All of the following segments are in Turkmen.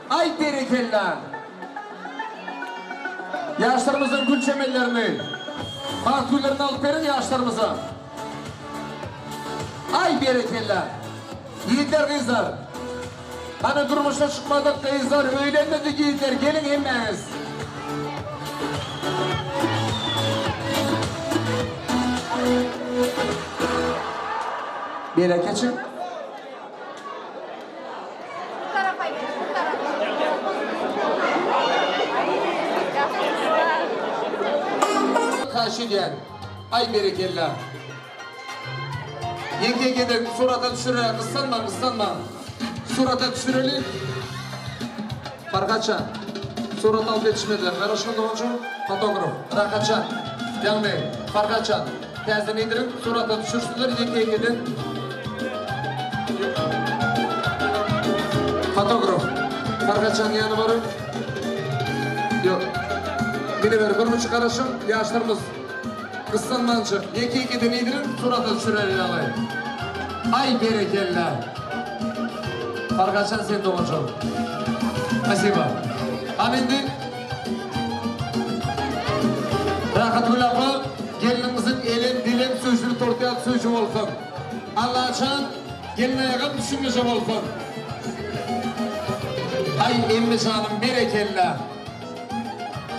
Aý berekella! Ýaşlarymyzyň gül çemenlerini, bagt güllerini alyp beriň ýaşlarymyza. Aý berekella! Ýigitler gyzlar! Hany durmuşa çykmadyk gyzlar, öýlenmedik ýigitler geliň hemmäňiz! Beýle geçiň. Bu tarafa geç, bu tarafa. Haýyş edýän. Aý berekella. Ýeke gezek surata düşüre gyssanmaň gyssanmaň. Surata düşüreli. Farhatjan. Surat alyp ýetişmediler. Garaşyň doganjygym. Fotograf. Rahatjan. Ýagny Farhatjan. Täzeden ediriň surata düşürsinler ýeke ýekeden. Fotograf. Farhatjan ýany baryň. Ýok. Mine ber bir müçük garaşyň ýaşlarymyz gyssanmanjyk ýeke ýekeden ediriň surata düşürer ýaly. Aý berekella. Farhatjan sen doganjygym. Spasiba. Hany indi Rahatgül apa gelniňiziň elin dilin süýjüli tort ýaly süýji bolsun. Allajan gelinaýagam düşünmeje bolsun. Aý emmi janym berekella.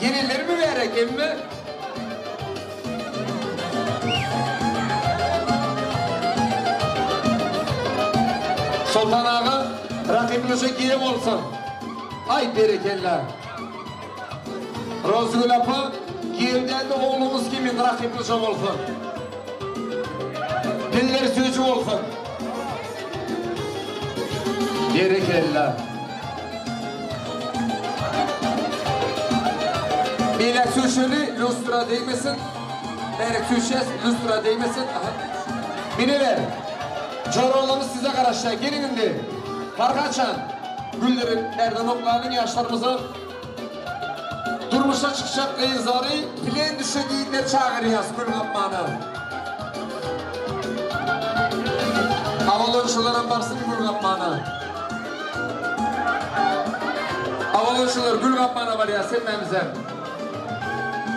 Gelinler mübärek emmi. Soltan aga rakyplyja giýew bolsun. Aý berekella. Rozygül apa giýew dälde ogluňyz kimin rakyplyja bolsun. Dilleri süýji bolsun. Berekella. Beýläk süýşeli lýustra degmesin. Bärik süýşýäs lýustra degmesin. Aha. Mineler. Joralaryňyz size garaşýar. Geliň indi. Parhaçan. Gülleri bärden oklalyň ýaşlarymyza. Durmuşa çykjak gyzlary plen düşen ýigitleri çagyrýas gül gapmana. Awalançylaram barsyn gül gapmana. Awalançylar gül gapmana barýas hemmämizem.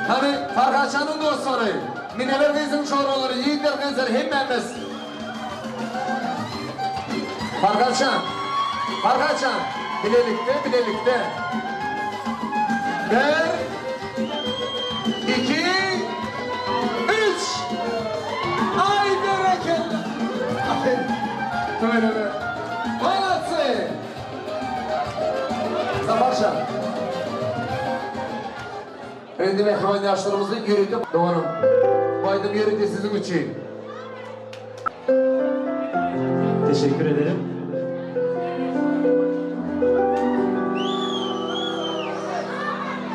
Hany Farhaçanyň dostlary, Mineler gyzyň joralary, ýigitler gyzlar hemmämiz. Farhaçan, Farhaçan, bilelikde, bilelikde. Bir, iki, üç. Aý berekella. Aý, tüweleme. Molodcy. Saparjan. Indi mähriban ýaşlarymyzy ýörite Doganym, bu aýdym ýörite siziň üçin. Teşekkür ederim.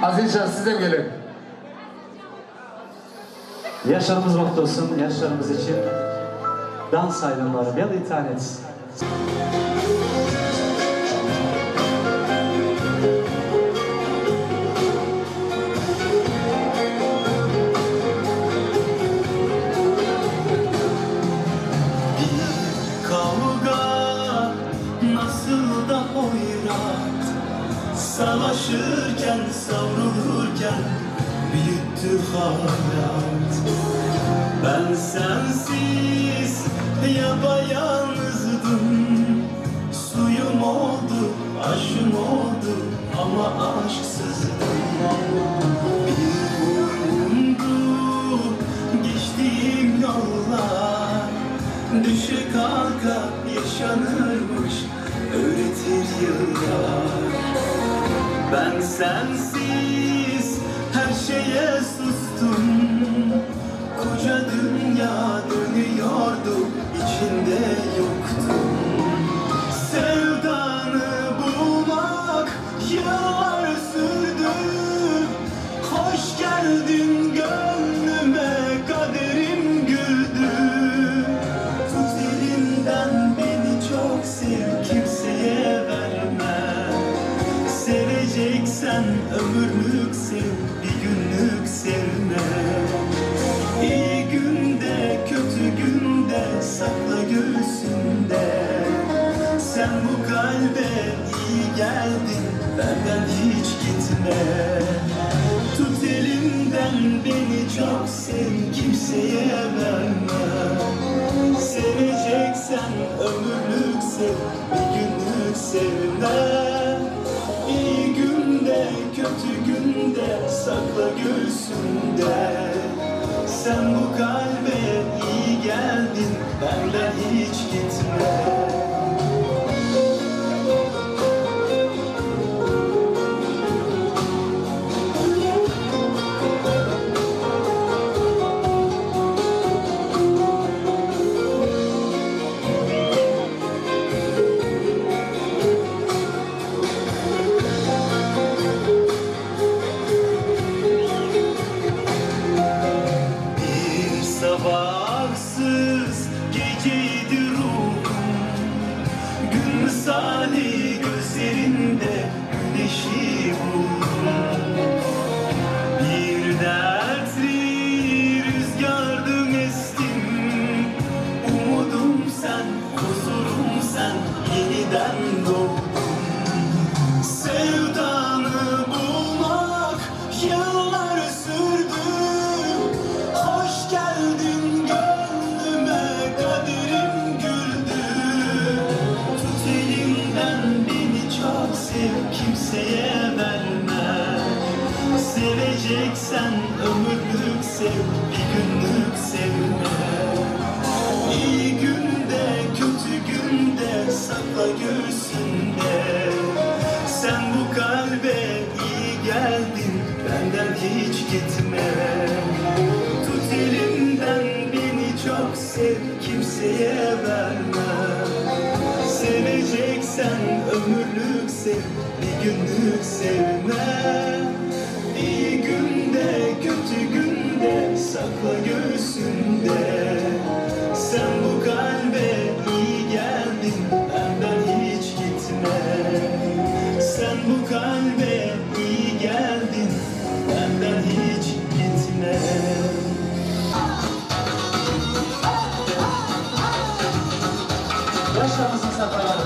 Azizjan sizem geliň. Yaşlarymyz mutlu olsun, yaşlarymyz için dans aydınları Beli Tanets. Bir kavga nasıl da hoyrat Savaşırken savrulurken büyüttü hayat Ben sensiz yapayalnızdım Suyum oldu, aşım oldu ama aşksızdım Bir vurgundu geçtiğim yollar Düşe kalka yaşanırmış öğretir yıllar Ben sensiz her şeye sustum Koca dünya dönüyordu içinde yoktum Sevdanı bulmak yıllar sürdü Hoş geldin gönlüme kaderim güldü Tut elimden beni çok sev kimseye verme Seveceksen ömürlük sev bir günlük sevme İyi günde kötü günde sakla göğsünde Sen bu kalbe iyi. geldin Benden hiç gitme Tut elimden beni çok sev Kimseye verme Seveceksen ömürlük sev Bir günlük sevme İyi günde kötü günde Sakla göğsünde Sen bu kalbe iyi geldin Benden hiç gitme Bir sabahsız geceydi ruhum Gün misali gözlerinde güneşi buldum Bir dertli rüzgardım estim Umudum sen, huzurum sen, yeniden doğdum Sevdanı bulmak yıllar sürdü Hoş geldin gönlüme kaderim güldü Tut elimden beni çok sev kimseye verme Seveceksen ömürlük sev bir günlük sevme İyi günde kötü günde sakla göğsünde Sen bu kalbe iyi geldin benden hiç gitme Tut elimden beni çok sev kimseye verme Seveceksen ömürlük sev bir günlük sevme İyi günde kötü günde sakla göğsünde Sen bu kalbe iyi geldin benden hiç gitme Sen bu kalbe iyi geldin benden hiç gitme Ýaşlarymyzyň sapaly.